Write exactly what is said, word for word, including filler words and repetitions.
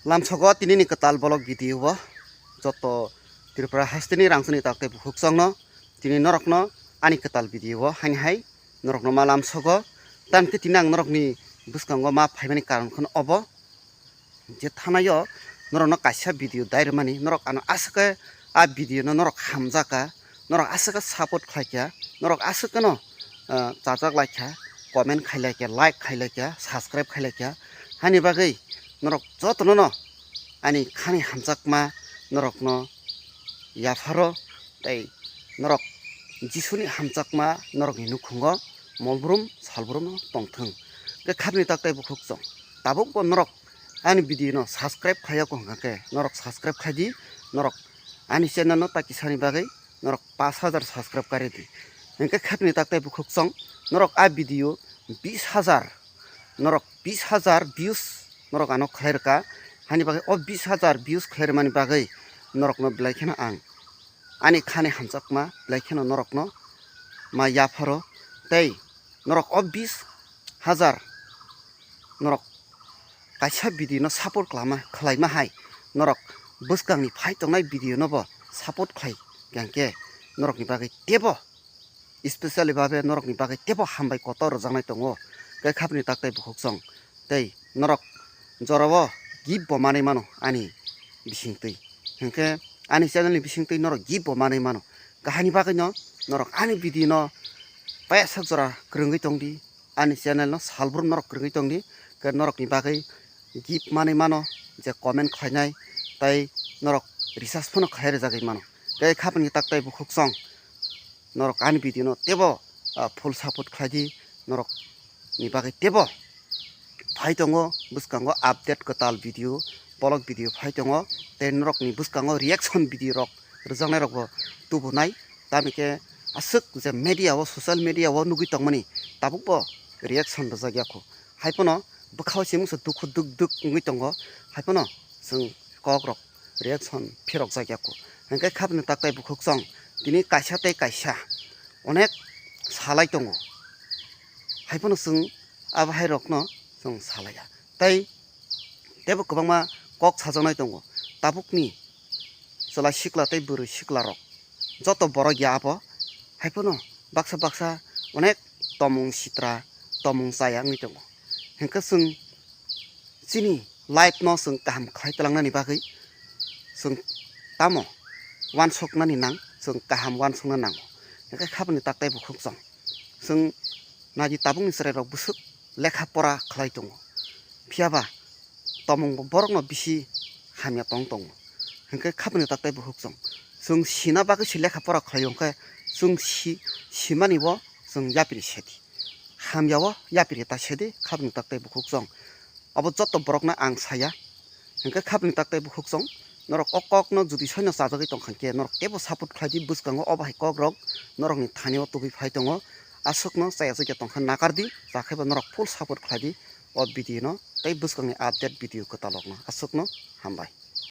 Lamsogo tinini kwtal vlog video o joto Tripura hasteni rangchakni tak tei bukhuk chwngno tini norokno ani kwtal video o haini hai norokno ma lamsogo. Tamkhe tini ang norokni bwskango ma phaimani karon kheno obo je thanaio norokno kaisa video dai rwmani, norok ano aswk khe a video no norok hamjakha, norok aswk khe support khlaikha, norok aswk kheno, ah, chajak laikha, comment khailaikha, like khailaikha, subscribe khailaikha. Hani bagwi norok jotono no ani khani hamjakma norokno yapharo tei norok Jisuni hamjakma norokni nukhungo molbrum salbrum tongthwng. Khe khapni tak tei bukhuk chwng tabukbo norok ani video no subscribe khlaiya kho hwnkha khe norok subscribe khlai di, norok ani channel no ta kisani bagwi norok pash hajar subscribe kari di. Hwnkhe khapni tak tei bukhuk chwng norok a video bish hajar, norok bish hajar views norok ano khlai rwkha. Hani bagwi o bish hajar views khlai rwmani bagwi norokno belai kheno ang ani khani hamjakma belai kheno norokno ma yapharo tei norok o bish hajar norok kaisa video no support khlama, khlaima hai norok bwskangni phai tongnai video no bo support khlai hwnkhe norokni bagwi tebo specially babe norokni bagwi tebo hambai kotor rwjaknai tongo. Khe khapni tak tei bukhuk chwng tei norok jorao gift bo manwi mano ani bisingtwi. Hwnkhe ani channel ni bisingtwi norok gift bo manwi mano. Kahani bagwino norok ani video no paisa jora kwrwngwi tongdi, ani channel no salbrum norok kwrwngwi tongdi. Khe norokni bagwi gift manwi mano, je comment khlainai tei norok recharge phano khlai rwjagwi mano. Tei khapni tak tei bukhuk chwng norok ani video no tebo, ah, full support khlai di, norok ni bagwi tebo phai tongo bwskango update kwtal video, vlog video phai tongo tei norok ni bwskango reaction video rok rwjaknai rok bo tubunai. Tamni khe aswk je media o, social media o nugwi tongmani tabuk bo reaction rwjak ya kho. Hai phano bwkhao se mungsa dukhu duk duk wngwi tongo, hai phano chwng kok rok reaction phirok jak ya kho. Hwnkhe khapni tak tei bukhuk chwng tini kaisa tei kaisa onek salai tongo, hai phano chwng abo hai rokno chwng salaiya. Tei tebo kwbangma kok sajaknai tongo tabukni chwla sikla tei bwrwi sikla rok, joto borok ya abo, hai phano baksa baksa onek tomung sitra, tomung chaya wngwi tongo. Hwnkhe chwng chini life no chwng kaham khlai twlangnani bagwi chwng tamo uansuknani nang, chwng kaham uansukna nango. Hwnkhe khapni tak tei bukhuk chwng, chwng naidi tabukni chwrairok bwswk lekha pora khlai tongo, phiyaba tomung bo borokno bisi hamya tong tongo. Hwnkhe khapni tak tei bukhuk chwng, chwng sina bagwi se lekha pora khlai hwnkhe chwng si-, simani bo chwng yapri sedi, hamya o yapri ta sedi khapni tak tei bukhuk chwng. Abo joto borokno ang saya. Hwnkhe khapni tak tei bukhuk chwng, norok o kokno jodi soino chajagwi tongkha khe norok tebo support khlai di, bwskango o bahai kok rok norokni thani o tubui phai tongo. Aswkno chaya chukya tongkha nakar di, chakhe bo norok full support khlai di o video no tei bwskangni update video kwtal rokno. Aswkno hambai.